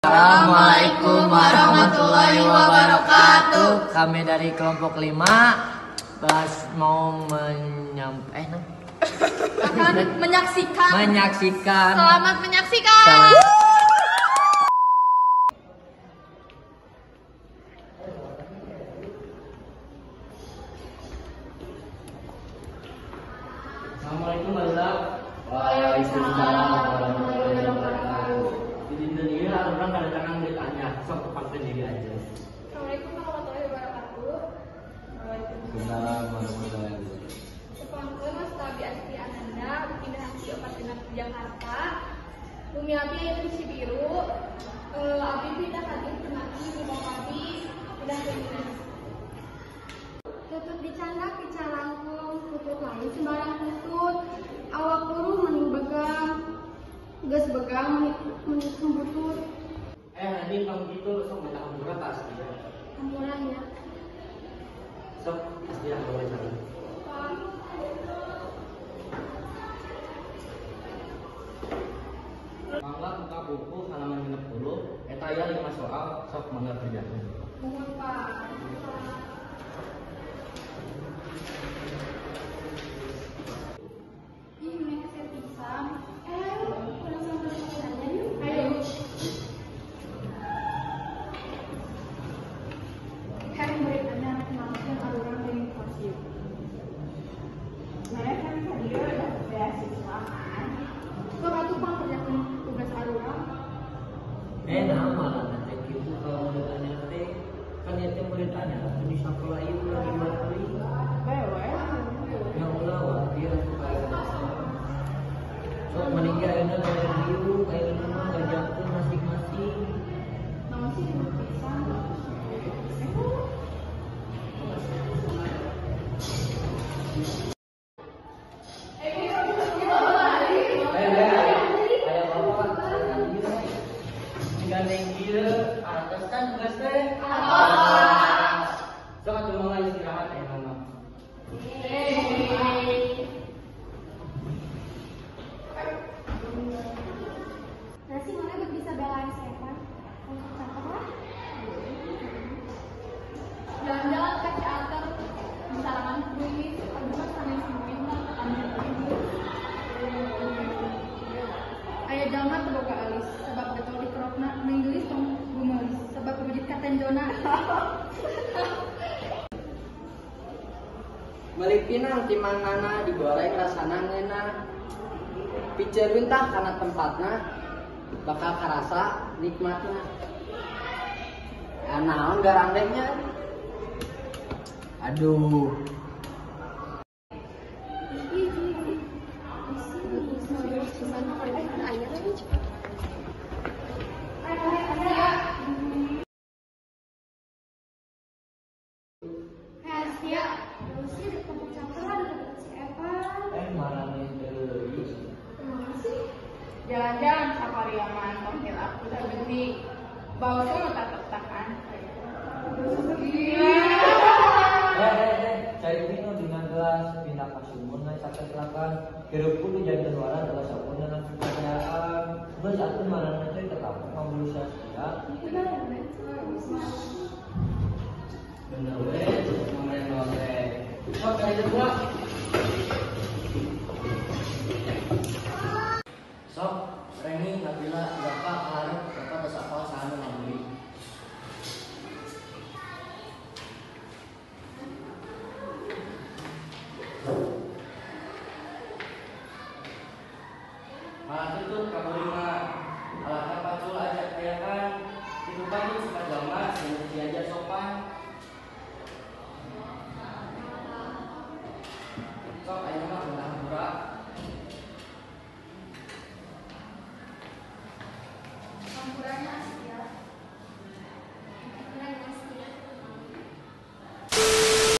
Assalamualaikum warahmatullahi wabarakatuh. Kami dari kelompok 5 bahas mau menyaksikan. Selamat menyaksikan. Assalamualaikum warahmatullahi wabarakatuh. Waalaikumsalam warahmatullahi wabarakatuh. Di dinten ieu urang kedatangan murid anyar, sok tepangkeun diri aja. Assalamualaikum warahmatullahi wabarakatuh. Waalaikumsalam warahmatullahi wabarakatuh. Tepangkeun wasta abi Asti Ananda, pindah di 46 Jakarta. Bumi abi aya di Cibiru. Abi pindah ka dieu penaki bumi abi pindah ke dinas. Tutut dicandak dicalangkung, tutut lain sembarang tutut. Awak kuru mending begang, geus begang mending butut. Nanti tong gitu sok minta hampura ka Asti. Hampura nya. Sok Asti hampura cari. Mangga buka buku halaman 60, eta aya 5 soal, sok mangga kerjakeun. Mohon Pak. Ih, mending kasih pisang. Kurang sama pikirannya yuk. Ayo. Kan murid anyar kenalkeun arurang dening kelas ieu. Mereka kan ka dieu dapat beasiswa kan. Sok atuh pang kerjakeun tugas arurang. Nah malah nanti kitu kalau murid anyar teh kan ieu teh murid anyar atuh di sakola ieu ulah dibaturi. Bae we. Yang ulah wae atuh ka. Sok mending ge ayeuna bayar dieu, ayeuna mah ngajarkeun masing-masing. Naon sih ribut pisan? Nasi mana bisa belain setan untuk cakep lah. Jalan-jalan ke teater, besarangan kuis, aduh mas sanes main lah ambil ibu. Aya jalma teu boga alis, sabab getol dikerokna, menggelis tong gumelis, sabab rujit katenjona. Meuli pinang ti mangana digoreng rasana ngeunah. Piceureuh tah kana tempatna bakal karasa nikmatna. Ya naon garandengnya. Aduh. Jalan-jalan sapariaman tong hilap ku sabendi. Bau sono tak tertahan. Cai minum dengan gelas, pindah ka sumur na sakeslakan, hirup kudu janten warna adalah sampurna dan kepercayaan. Geus atuh maraneh teh tetap pambulu sia-sia. Bener we, momen teh. Sok kali kedua. Sok, Reni, Nabila, Bapak, Harap, Bapak tos apal saha nu ngabuli. Malah tutut kaburi mah. Alahna pacul ajak kayakan. Itu pagi suka jalma sing diajar sopan. Sok ayeuna mah minta hampura. Hampuranya.